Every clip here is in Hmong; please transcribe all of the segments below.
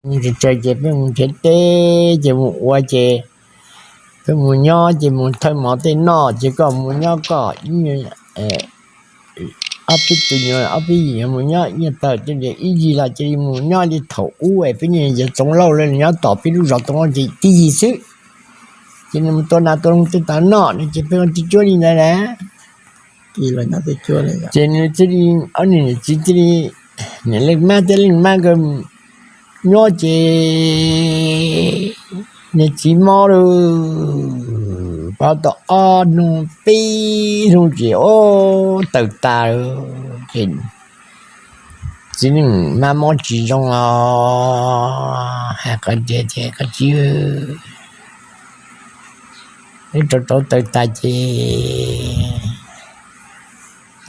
Tsawg tsawg ces peb mus nrhiav teb ces mus ua ces peb mus nyob ces mus thawj mov tej noj ces koj mus nyob koj ib, ob peb tus nyuag ob peb yim mus nyob ib nyuag pawg tej ib yig los cia li mus nyob li thaum ub es peb niag yawg Txoov Lauj lawv nyob tom peb lub zos Txoov Lauj ces tib yig xwb. Ces nws mus tua nas tua noog tej tas noj no ces peb ua tib cuab li ntawd na. Ces nws thiaj li, ob niag niam txiv thiaj li, niam leej mab thiab leej mab nkawd nyob ces niag txiv mob lawm, pab tau ob hnub peb hnub ces o tawg tas lawm ces txiv leej mab mob tsis zoo los hais qhov tias, tias koj txiv, ib rau rau tawg tas ces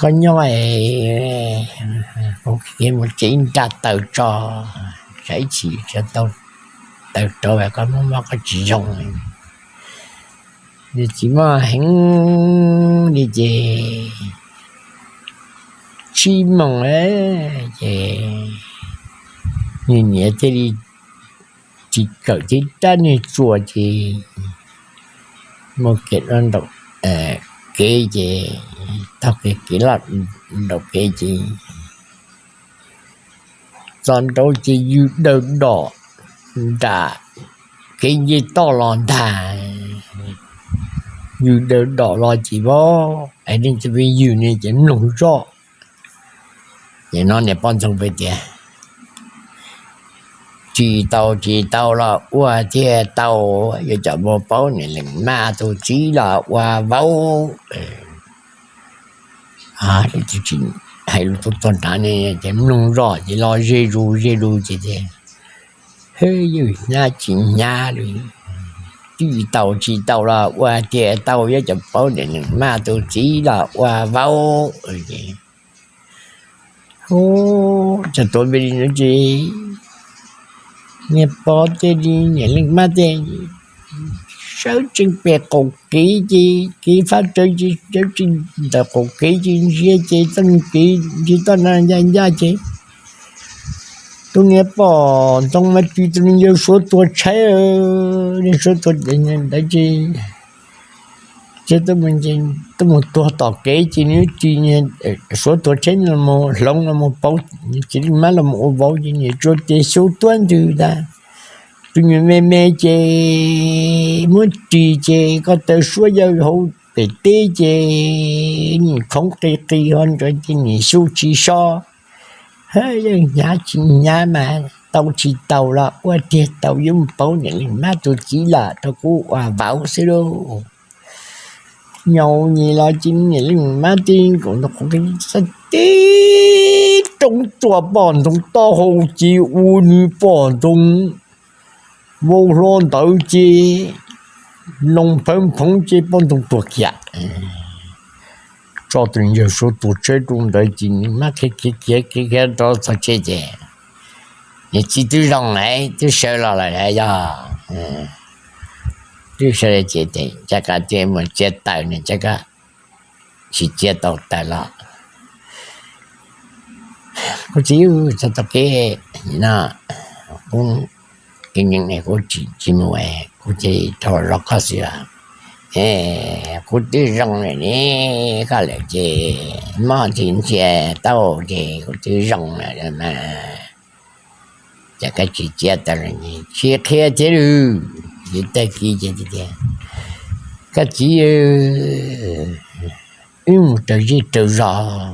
koj nyob es kuv mus tsev nra taws tso, tsam ib chim tau taws rau koj mob mob koj tsis zoo. Nws txiv mob heev li ces tsib moos ces nws niam thiaj li tsis kawm thiab rab niag tsuas ces mus kev los nraum kev ces taug kev kev los nraum kev ces txog nraud ces yws daws dom nram kev nce toj los ntag. Yws daws dom los ces vau, es nej tus me yws ne ces mloog zoj. Ces no niam poj ntxoog peb tias, tsis tau tsis tau los ua tiag tau, yuav cov mus paub niam leej mab tus txiv los ua vauv. Hais lus tub txog nrad ne ces mloog zoj ces los ze zus ze zus ces tias, hwb, yus hnyav tsis hnyav li, tsis tau tsis tau los ua tiag tau, yuav cov paub niam leej mab tus txiv los ua vauv. Ub, txog tuav npe li no ces niag pog thiaj li, niam leej mab thiaj sawv tsees pem qaum kev ces kev fab rawv ces sawv tsees ntawm qaum kev ces ntsia ces txoj me kev ntsia toj na ncaj ncaj ces tus niag poj ntxoog mas ris tus niag yawg Suav tuag tshaib, niag Suav tuag ntawd ces tuaj mus tuag tom kev ces nws ris Suav tuag tshaib los mus hloov los mus pauv, txiv leej mab los mus ua vauv ces niam tsuas ces xyu tuab ntws ntag. Tus nyuam me me ces muab ris ces ko taw suab yawg hauv pem teb ces nim khoov qis qis ho ntawd ces nim xyu tsis so. Hwb, yeej hnyav tsis hnyav mas tau tsis tau los ua tiag tau, yuav mus paub niam leej mab tus txiv los rau kuv ua vauv xwb lauj. Nyaum nyem los ces niam leej mab tib nkaus ntawm qhov kev xab tib roob tsuas poj ntxoog taub hau ces ua nws poj ntxoog vau hlo ntawd ces loo phawv nphoov ces poj ntxoog tuag kiag. Tso tus yawg Suav tuag tshaib rau ntawd ces nws mab khiav khiav khiav khiav rov txog tsev ces nws txiv twb zoo lawm, twb sawv los lawm yog, twb sawv ces cas koj cia mus txiav taws ne, cas koj tsis txiav tau taws los. Kuv txiv, txog tau kev no, kuv kev nyeem ne kuv tsis mus, kuv cia li rau zov koj xwb os. Kuv twb zoo lawm ne, koj lawm ces mob ntxhi ntxhi tau ces kuv twb zoo lawm mas, cas koj tsis txiav taws los? Tsis qhia thiab lwm, ces tag kis ces tias, koj txiv, wb mus raws zej raws zos.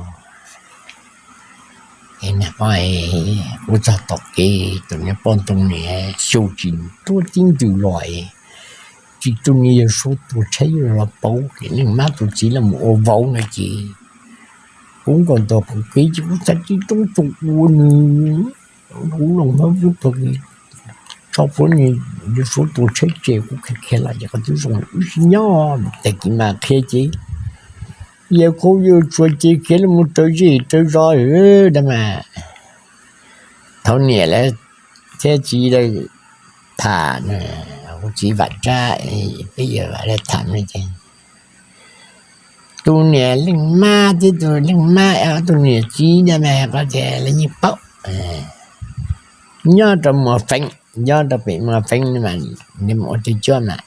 Kuv txog tom kev tus niag poj ntxoog niag xyu tsis tuab tib ntws los, tsis tus niag yawg Suav tuag tshaib los pauv niam leej mab tus txiv los mus ua vauv no ces kuv nkaus ntawm qhov kev ces kuv txhais tib roob tsuas ua nws, kuv los hmab ub tag kis tso plhuav niag yawg Suav tuag tshaib ces kuv khiav khiav los ces qhov twb zoo wb sib nyob tag kis mas qhia ces yawg khaub yawg tsuas ces khiav los raws zej raws zos da mas. Thaum niam lawv thiab txiv lawv tham, kuv txiv Vam Tsab, peb yawg Vam lawv tham no ces tus niam leej mab thiab tus leej mab, tus niam txiv na mas qhov tias lawv yeej paub, nyob rau Muas Feev, nyob rau pem Muas Feev mas, mus ua tug cuab mas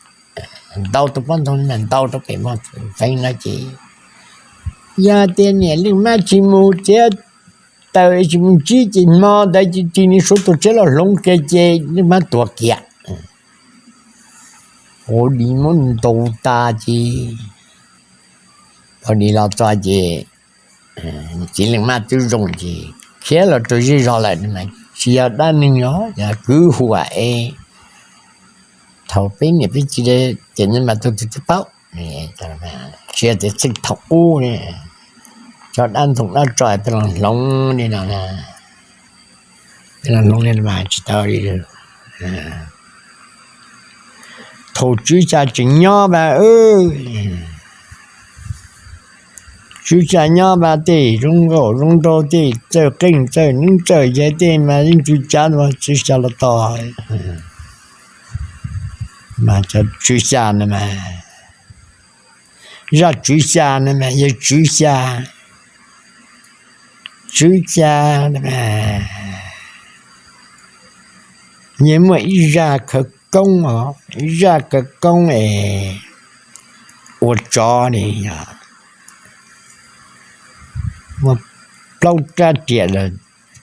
ntau tus poj ntxoog mas ntau rau pem Muas Feev no ces, yog tias niam leej mab tsis mus txiav taws tsis mus ntsib ces hmo ntawd cia li suav tus tsheb los hloov kiag ces leej mab tuag kiag. Ua li muab ntaus tas ces, ua li los txog ces, txiv leej mab twb zoo ces khiav los rau zej zog lawm mas tsis yog dab neeg os, yog kwv huam es thaum peb niam peb txiv tiam no mas tug twg twb paub, tsis yog tias txheej thaum ub, cov dab ntxoog dab tso peb los hloov li no, peb los hloov li no mas tsis tau li. Thaum Tswv Xya tseem nyob mas, Tswv Xya nyob mas tej zoo nkauj zoo nraug tej txawj qeej txawj neeb txawj yaig tej mas yeej Tswv Xya, Tswv Xya los tos. Tswv Xya no mas, zaj Tswv Xya no mas yog Tswv Xya, Tswv Xya no mas yeej muaj ib zaj khawv koob os, ib zaj khawv koob es ua tsov ni yog muaj plaub rab riam,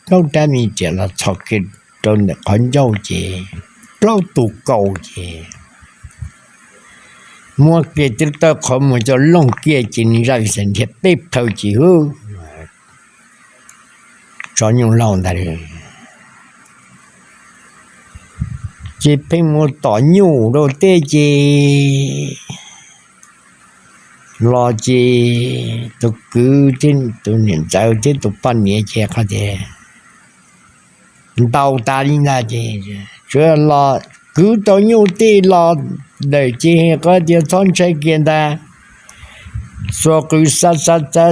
plaub rab me riam los txhos kiag rau ntawm qhov ncauj ces plaub tug kaus ces muab kiag tib tawb qhov muag coj looj kiag ces nws zaj Vis Xais Nthia peb plhaw ces hwb, tsov nyuj laug ntag. Ces pheej mus tom nyuj rau tej ces los ces tus kwv thiab tus niam ntxawm thiab tus poj niam ces qhov tias ntaus tas li ntag ces tsuav los kwv tau nyuj tej los lawm ces qhov tias txhob ntshai kiag ntag, xuas qws xa xa xa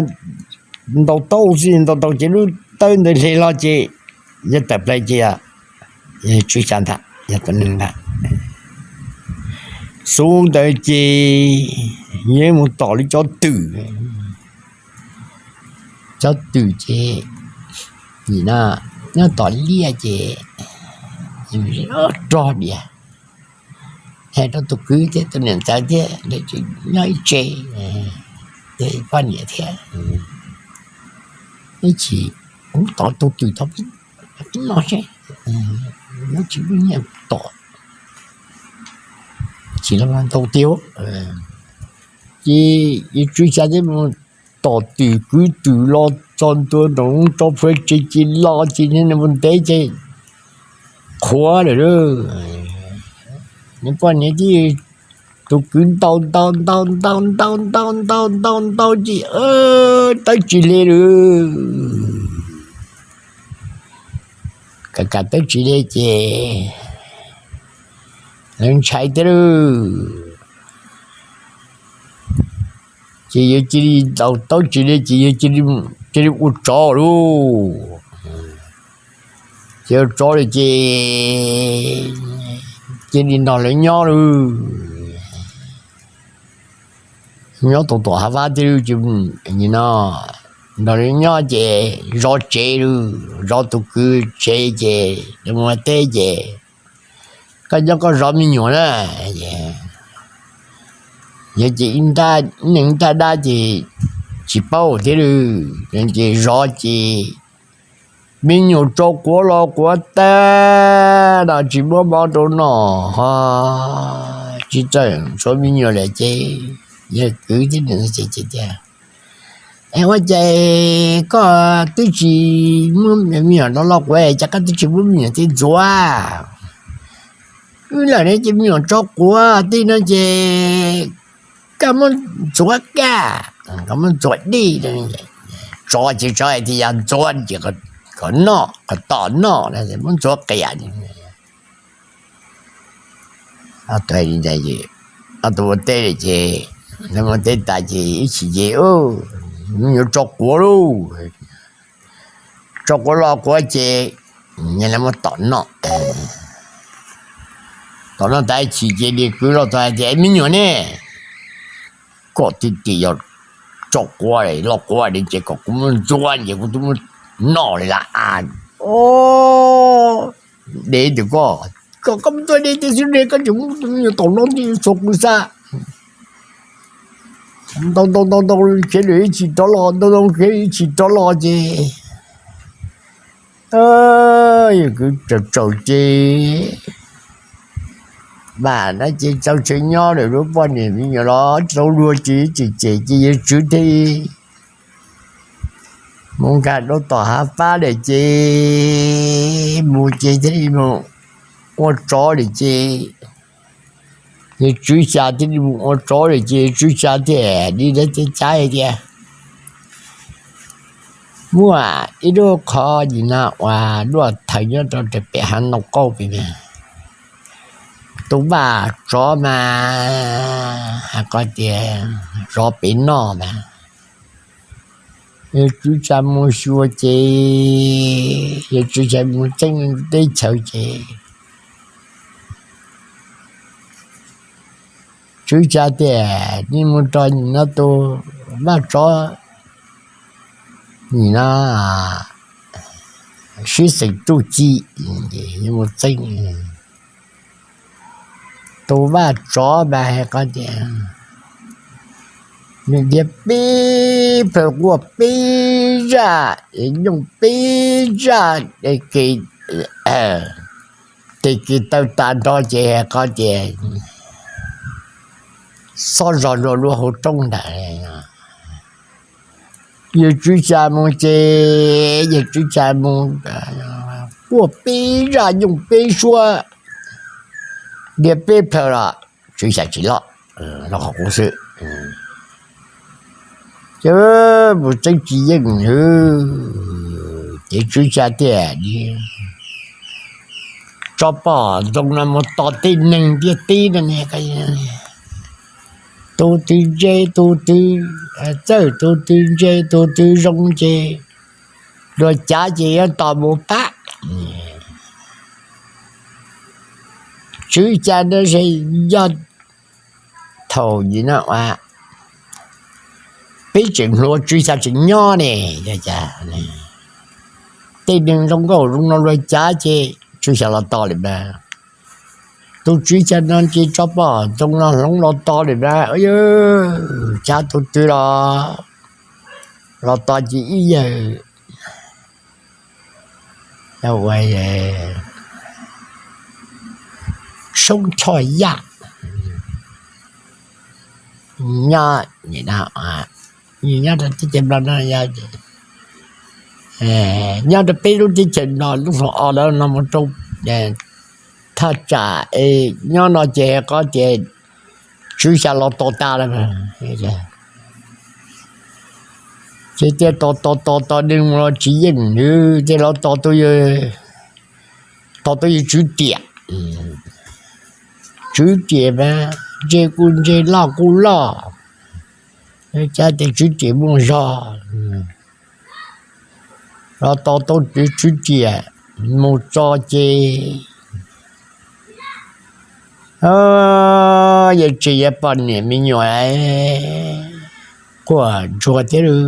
ntaus tau xwb, ntaus tau ces lub tawb ntawd hle los ces yog tawm plaws ces yog Tswv Xya ntag, yog tus neeg ntag. Xub ntawd ces yog mus tom lub cov twm, cov twm ces nim no nyob tom liaj ces rog dias, hais rau tus kwv thiab tus niam ntxawm thiab nyob ib tse, poj niam thiab, ib chim kuv tom tus twm tau peb no seb, nyob tsis muaj nyiaj tom, chim los ntau tiag. Ces Tswv Xya thiab mus tom twm kwv twm los txog ntua nram lub roob tso plhuav tsev ces los ces niag mus ntev ces qhuav lawm. Nws poj niam thiab tus kwv ntaus ntaus ntaus ntaus ntaus ntaus ntaus ntaus ntaus ces tawb tsis hle lawm. Kam kam tawb tsis hle ces lawv ntshai thiab lawm. Ces yawg cia li ntaus tawb tsis hle ces yawg cia li ua tsov lauj. Ces ua tsov lawm ces cia li nrog lawv nyob lauj. Nyob tom tom hav vab thiab lauj, ces no nrog lawv nyob ces zov tsev lauj, zov tus kwv tsev ces lawv mus teb ces koj nyob koj zov me nyuam na. Yog ces ib neeg ib nrab dab ces tsis paub thiab lauj, ces zov ces me nyuam tso quav los quav tag no tsis muab mov rau noj ho tsis txawj tshuav me nyuam lawm ces yog kwv thiab tias, es ua cas koj twb tsis muab me nyuam rau los quav cas koj twb tsis muab me nyuam tej ntxuav? Wb lawm ne ces me nyuam tso quav tej no ces koj muab ntxuav kaj, koj muab ntxuav dej, tsov ces tsov hais tias yog ntxuav ces kom noj, kom tom noj, muab ntxuav qias. Ob tug ua teb ces, ua teb tas ces ib chim ces me nyuam tso quav lauj, tso quav los quav ces nyias muab tom noj. Tom noj tas ib chim ces niag kwv los txog hais tias, me nyuam ne, koj twb tias yog tso quav los quav ces kom kuv muab ntxuav ces kuv twb muab noj li lawm. dev ntawm koj, koj koj mus tua dev tiag xwb ne, koj tseem muab tus me nyuam tom no ntxhua kuv xav. Ntau ntau ntau ntau khiav lawm ib tsis rov los, ntau ntau khiav ib tsis rov los ces yawg kwv tsaus tsaus ces, mam no ces txaus tsev nyob lawm, lub poj niam me nyuam los tau luag ces tsis cem ces yawg Tswv thiaj mus nkag rau tom hav fab lawm ces mus ces thiaj li mus ua tsov lawm ces, yawg Tswv Xya thiaj li mus ua tsov lawm ces Tswv Xya thiaj li cav cav hais tias, muaj ib lub qhov nim no uas luaj thawm nyob rau pem hav ntoo qaub pem mas, tus vaj tsov mas hais qhov tias zov pem noj mas, yawg Tswv Xya mus xyuas ces yawg Tswv Xya mus txeeb teb chaws ces Tswv Xya tias, nej mus rau nim no tus vaj tsov nim no sib xeem txuj ci, mus txeeb. Tus vaj tsov mas hais qhov tias, nws dhia peb plhaw, quaj peb zaj, nyooj peb zaj, tes kev taw tas nrho ces hais qhov tias, xob zog luag lub hauv roob ntawd. Yawg Tswv Xya mus ces yawg Tswv Xya mus, quaj peb zaj, nyooj peb suab, dhia peb plhaw los Tswv Xya tsis loj, loj qhov qub xwb. Ces mus txeeb tsis yeej, ces Tswv Xya thiaj li tso poj ntxoog no mus tos tej neeg ntiaj teb no ne, tus twg ntse tus twg txawj, tus twg ntse tus twg zoo ces luag cav ces yuav tos mus pab. Tswv Xya no yog thaum nim no peb tseem hluas Tswv Xya tseem nyob ne, tej neeg zoo nkauj zoo no luag cav ces Tswv Xya los tos lawm mas. Tus Tswv Xya no ces tso poj ntxoog no hloov los tos lawm mas, cav tus twg los, los tos ces ib yawg Soob Choj Yaj nyob, nyob rau teb chaws Nplog no, nyob rau peb lub teb chaws no lub hlob o lawm no mus rau thaj tsam es nyob no ces qhov tias Tswv Xya los tos tas lawm. Ces thiaj tos tos tos tos neeg mus los tsis yeej nws, thiaj los tos, tos tau yawg Tswv Riam. Tswv Riam mas ntse kuj ntse, loj kuj loj, cas tias Tswv Riam muaj zog. Los tos tau Tswv Riam mus txog ces yawg tsev yawg poj niam me nyuam quaj ntsuag thiab lawm.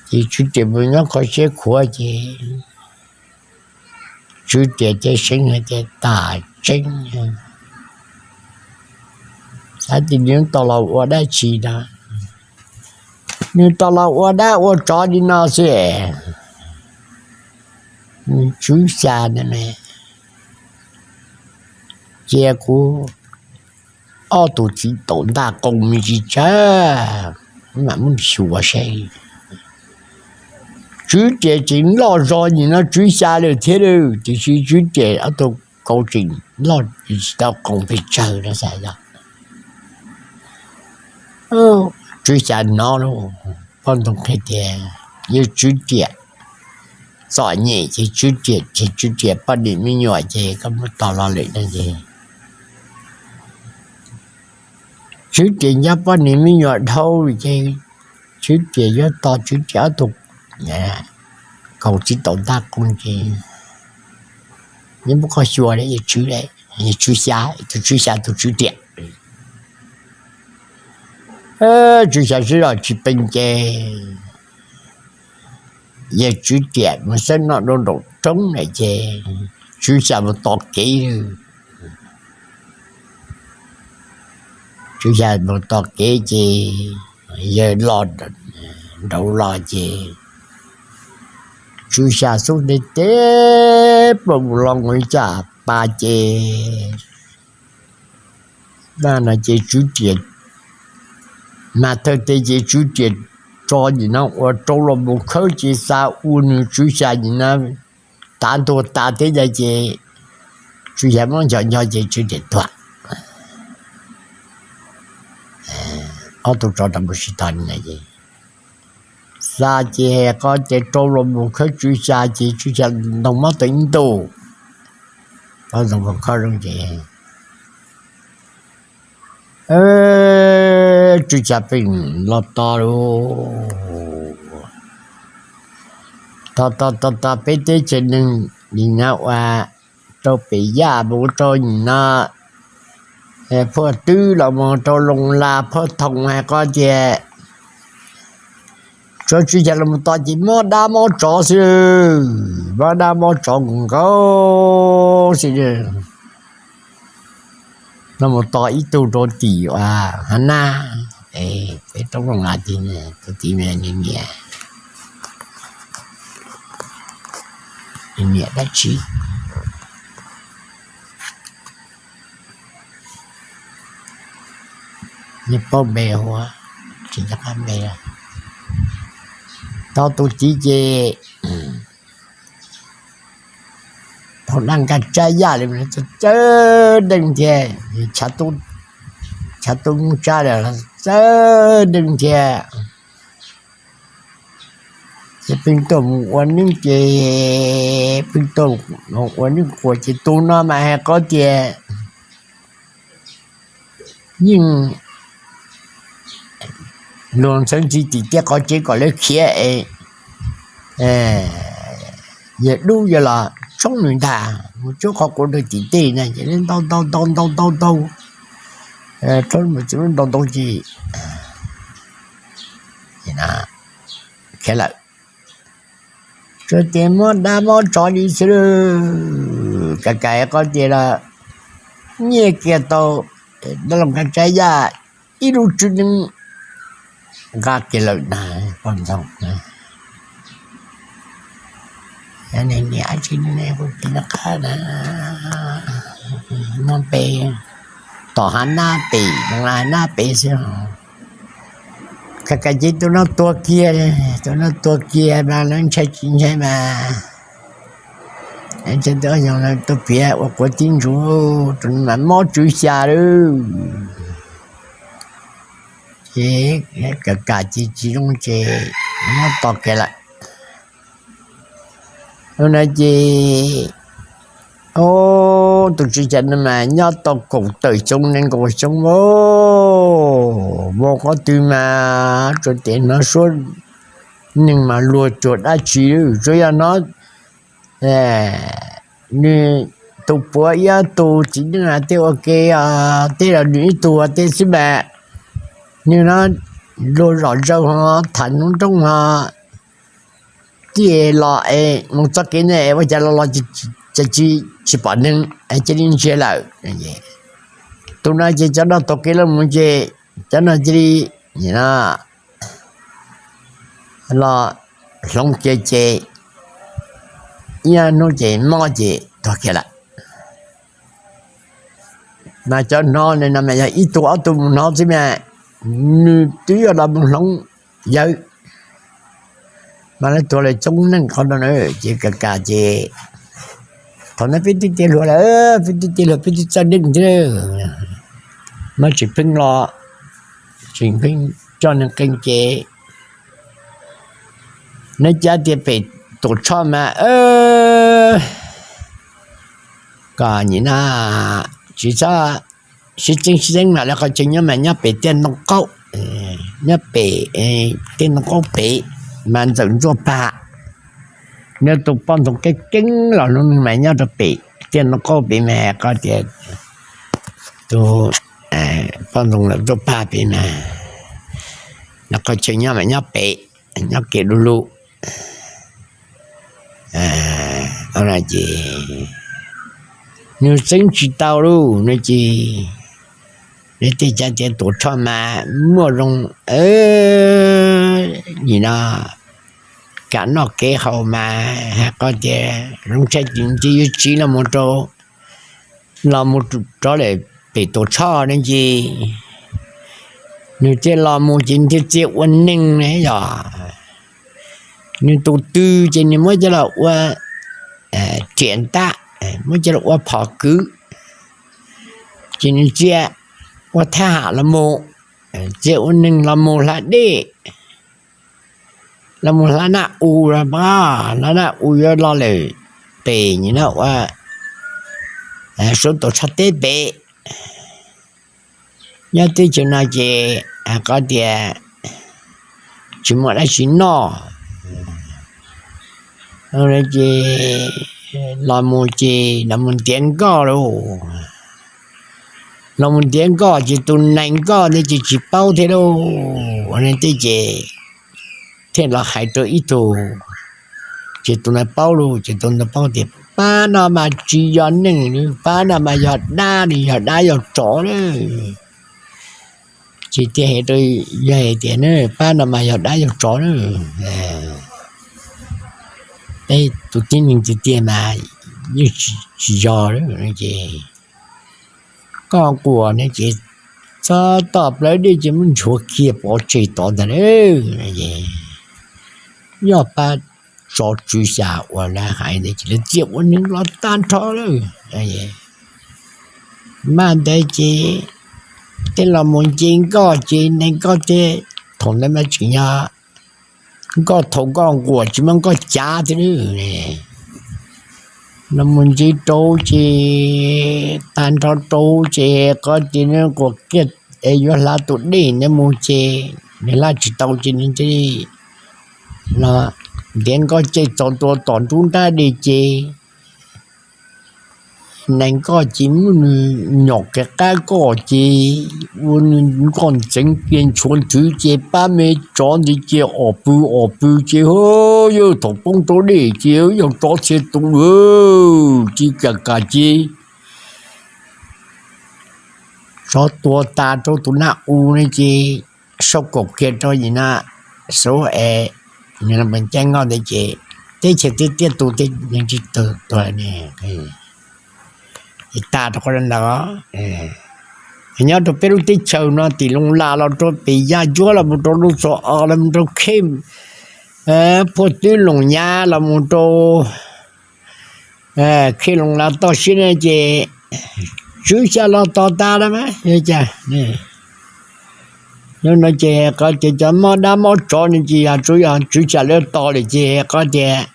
Ces Tswv Riam mus nyob qhov siab khuav ces Tswv Riam ces seev hais tias, tam tseeb, xav tias nws tos los ua dab tsi no, nws tos los ua dab ua tsov li no xwb. Tswv Xya no ne, cia kuv ob tug txiv taum ntaj qoo me ntsis tsawg, mam muab xyuas seb. Tswv Riam tseem loj zog nim no Tswv Xya lawm thiab lawm, tiam sis Tswv Riam ob tug kaus tseem loj tsis tau qoo pes tsawg no xav yog. Tswv Xya hnov lauj, poj ntxoog qhia tias, yawg Tswv Riam txom nyem ces Tswv Riam, ces Tswv Riam poj niam me nyuam ces koj muab tos los lawm no ces Tswv Riam nco poj niam me nyuam dhau ces Tswv Riam yuav tos Tswv Riam ob tug kaus txiv taum ntaj qoo ces, nyob muab koj xyuas, yawg Tswv, yawg Tswv Xya, tus Tswv Xya tus Tswv Riam. Tswv Xya sib zog tsis pee ces yawg Tswv Riam mus xawb noj dua nraum roob lawm ces Tswv Xya mus tos kev. Tswv Xya mus tos kev ces yawg los nraud los ces Tswv Xya xub ntev teb plaws mus los nqis caj pas ces, no ces Tswv Riam, mas thawj teg ces Tswv Riam tso nim no ua rau los mus khawb ces xa ua nws Tswv Xya nim no tav ntuag tas thiab ntag ces Tswv Xya muab nco nco ces Tswv Riam tuag. Ob tug tso rau mus sib tog li na ces, xa ces hais qhov tias rau los mus khawb Tswv Xya ces Tswv Xya ntoo mob tau ib ntus, mob ntoo khawb zoo ces Tswv Xya pheej los tos lauj, tos tos tos tos peb teb chaws neeg nim no ua rau pem yaj mus rau nim no Phuaj Twb los mus rau Loo Las Phuaj Thoo hais qhov tias tsuav Tswv Xya los mus tos ces mob dab mob tsov xwb, mob dab mob tsov nkaus nkaus xwb. No mus tos ib tug rau tim uas Hav Nab, peb roob Loo Las tid, tus tim me niam, niam dab tsi, nej paub npe hu, tsis nco qab npe. Tau tus tid ces thaum dab nkag tsab yaj li txawb deej thiab, chav tub muj tsab li txawb deej thiab. Ces pheej tuaj mus ua neeb ces pheej tuaj mus ua neeb quas ces tus no mas hais qhov tias yeej luag ntxhawv ntxhi tim tej qhov tsev kom lawv khiav es yawg dub yawg los tshoob nws ntag, mus tsuab qhov quav rau tim tej na ces ntau ntau ntau ntau ntau ntau, tshoob mus txog ntau ntau ces khiav lawm. Tsuas tias mob dab mob tsov li xwb, kav kav qhov tias los nyiaj kiag tau dab laug Nkaj Tsab Yaj ib lub tswb neeb nqa kiag lawm na, poj ntxoog. Niam tsis ne, kuv tsis noj qab na, no pem tom Hav Nab pem, Hav Nab pem xwb. Kav kav ces tus no tuag kiag, tus no tuag kiag mas lawv ntshai tsis ntshai mas, tus piav ua quav tib ntsuv, tus no mas mob tswv xya lawm. Ces kav kav ces tsis zoo ces muab tos kiag lawm. Ua no ces, o, tus tswv xya no mas nyob tau kaum tawm xyoo nees nkaum xyoo, mus qhov twg mas tsuas tias hnov suab neeg mas luag cuag dab tsi, tsuas yog hnov nws tus puav ib ob tug txiv neej tej ua ke, tej los nws ib tug ua tej xwb mas, nws no luag zom zaws ho tham hnub nrooj ho, tij los es mus txoj kev ne ua cas los los cas tsis pom neeg, cia li ntsiag lawm. Tus no ces cov no taug kev los mus ces cov no cia li los hloov kiag ces ib hnub ces mob ces tuag kiag lawm. Mas cov hnov no mas yog ib tug ob tug mus hnov xwb mas, nws twb yog los mus hloov yawg. Mas lawv tuag lawm coob neeg qhov no na, ces kav kav ces thaum no peb twb tiav hluas lawm, peb twb tiav hluas peb twb txawj neej thiab, mas tsis pheej los, tsis pheej coj neeg qee ces neb cav tias pem Tuam Tshoj mas kom nim no tsis txhob sib txeeb sib txeeb mas lawv qhov chaw nyob mas nyob pem tiaj ntoo qaub, nyob pem tiaj ntoo qaub pem mas ntxawm ntsuaj pag. Nws tus poj ntxoog keeb keeb los hnub mas nyob rau pem tiaj ntoo qaub pem mas qhov tias tus poj ntxoog ntxawm ntsuaj pag pem mas lawv qhov chaw nyob mas nyob pem, nyob kev du lug. Ces nws txeeb tsis tau lauj no ces, nws tej cav tias Tuam Tshoj mas muaj zoo nim no kam noj kev haus mas hais qhov tias zoo tshaj ces nws cia yuav tsiv los mus rau, los mus rov lawm pem Tuam Tshoj no ces nws thiaj los mus ces nws thiaj txia ua neeg ne yog. Nws tus tw ces nws muab coj los ua riam ntaj, muab coj los ua phom kwv, ces nws txia ua thab ham los mus, txia ua neeg los mus hla dej, los mus hla naj u, hla naj u yuav los lawm pem nim no ua Suav Tuam Tshoj teb pem. Nyob teb chaws no ces hais qhov tias tsis muaj dab tsi noj ces los mus ces los mus ntiav nkoj lauj. Los mus ntiav nkoj ces tus nais nkoj ntawd ces tsis paub thiab lauj. Ua li tej ces thiaj los hais rau ib tug, ces tus ntawd paub lauj, ces tus ntawd paub tias pab no mas tsis yog neeg, pab no mas yog dab, nws yog dab yog tsov lauj. Ces thiaj hais rau yawg hais tias pab no mas yog dab yog tsov na, peb tus tib neeg tiag tiag mas yeej tsis yog lauj. Ces koj quas ne ces txog tom plawv dej ces muab nchuav kiag pov tseg tod ntag lauj. Yog pab tsov tswv xya uas lawv hais ntawd ces lawv txia ua neeg los tag nrho lawm. Mas ntawd ces tej los mus nce nkoj ces nais nkoj thiab, thaum ntawd mas tseem yog nkoj thaum nkoj nquam tsis muaj nkoj cav thiab lauj. Los mus nce rau ces tag nrho rau ces qhov tias nws quas kiag es yuav hla tus dej ntawd mus ces nws hla tsis tau ces nws thiaj li los ntiav nkoj caij txog ntua tom nruab nrab dej ces nais nkoj ces muab nws nyom kiag qab koj ces ua nws nkoj ntxeev kiag nchuav nthwv ces pab me tsov ntawd ces om pw om pw ces hwb yawg thaum poob rau dej ces yog tsov txhia tus ces kam kam ces tsov tua tas rau tus naj u ne ces sau kaum kiag rau nim no xub es nws los mus ncaij nkoj ntawd ces teb chaws tiaj tiaj tus thiaj tsis tawg tuag ne. Ces tag rau qhov ntawd, nyob rau peb lub teb chaws no tim Looj Laj los rau pem Yaj Ntsuab los mus rau Looj Txos Os los mus rau Khej, Phuaj Twb Loos Nyab los mus rau Khej Loos Las toj siab no ces tswv xya los tos tas lawm mas yog cas. Yog no ces qhov tias cov mob dab mob tsov no ces yog tsuas yog tswv xya lawv tos lawm ces qhov tias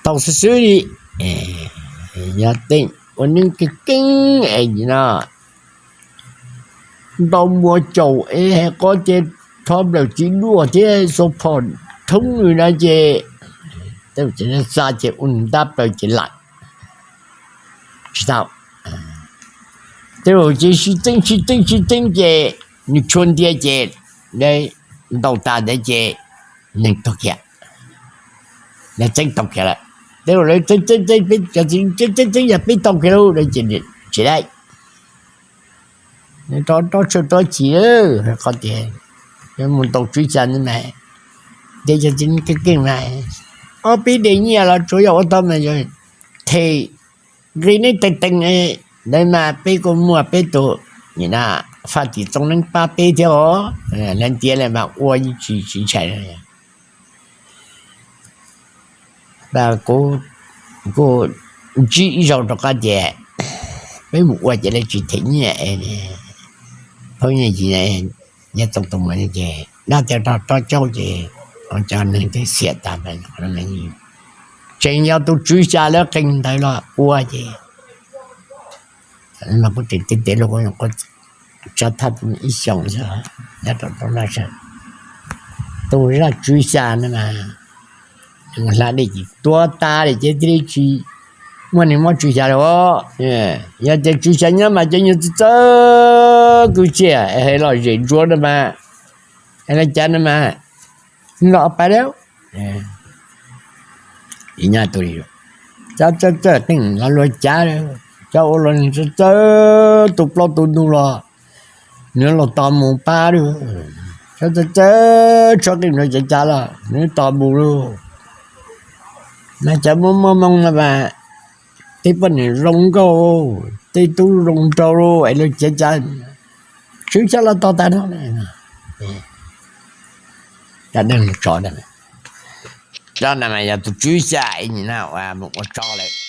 tau xwb xwb li. Yog teej ua neeb keej keej es no ntau muaj caum es hais qhov tias rho nplawm txiv duaj thiab xuas phom thoob no ces tej zaum xa ces ua nws ntab plaws ces lawm tsis tau. Tej zaum ces sib txeeb sib txeeb sib txeeb ces nws tshua ntiag ces ntau tas ntawd ces neeg tuag kiag, lawv txeeb tau kiag lawm. Tej zaum lawv txeeb txeeb txeeb peb, txeeb txeeb yog peb tau kiag lauj ces tsis dai. Rov rov tshuaj rov chim qhov tias mus ntaus tswv xya ntawd mas, ntias yog txiv neej keej keej mas, ob peb daim nyiaj los tsuas yog ua tau mas yog them nqi neeb teev teev ntawd mas peb kuj muaj peb tus nim no faj tim txoos neeb pab peb thiab os. Lawv ntiav lawm mas ua yeej tsis tsis ntshai. Kuv kuj ntsib ib zaug rau qab tias peb mus ua ces lawv tsis them nyiaj, phooj ywg nyob txoov tus mus ces dab tias rog rov caub ces cov neeg twb xiam tas, tseem yog tus tswv xya lawv qee ntawd los ua ces kuv tseem teb tias luag tsa thaj ib xyoos xwb nyob rau rau laj sab, tus zaj tswv xya no mas hla dej ces tuag tas li ces thiaj li tsis muaj neeg mob tswv xya li. Yog tias tswv xya nyob mas cov nyuag txawj txawj kwv txhiaj hais lom zem ntsuav no mas, hais li cas no mas los pais lawm. Ib nyab tug, txawj txawj txawj qeej los luag cav, txawj ua los txawj txawj tu plaub tu ntug los, nws los tos mus pab lawm. Txawj txawj txawj tso qeej luag cav cav los nws tos mus lawm. Mas cov muaj muaj moo no mas tej poj niam zoo nkauj, tej tub zoo nraug es luag cav cav, tswv xya los tos tag no. Cov deeg tso, cov no mas yog tus tswv xya ib nim no ua mus ua tso lawm.